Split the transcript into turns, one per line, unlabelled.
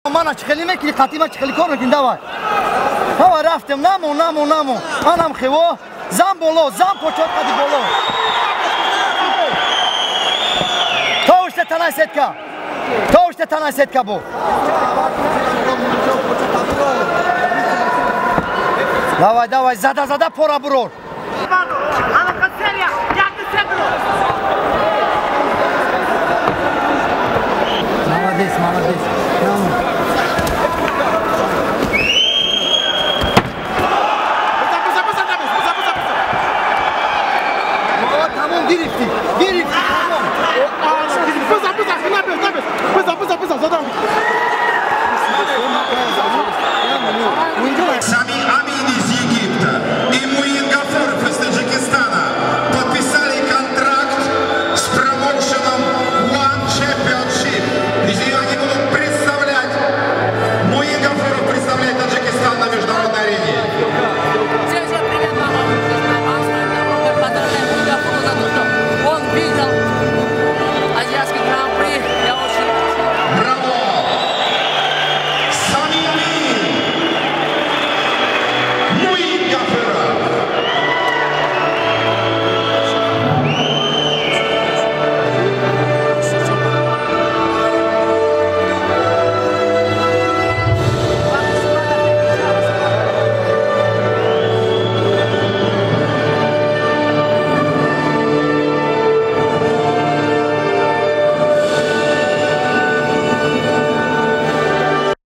Мана чӣ хеле мекунӣ, қатъи ма чӣ хеле кор мекунӣ, давай. Давай, рафтем, намо, намо, намо. Анам хево, зан боло, зан почот қади боло. То ушта танай сетка. То ушта танай сетка бу. Давай, давай, зада, зада, пора бурор.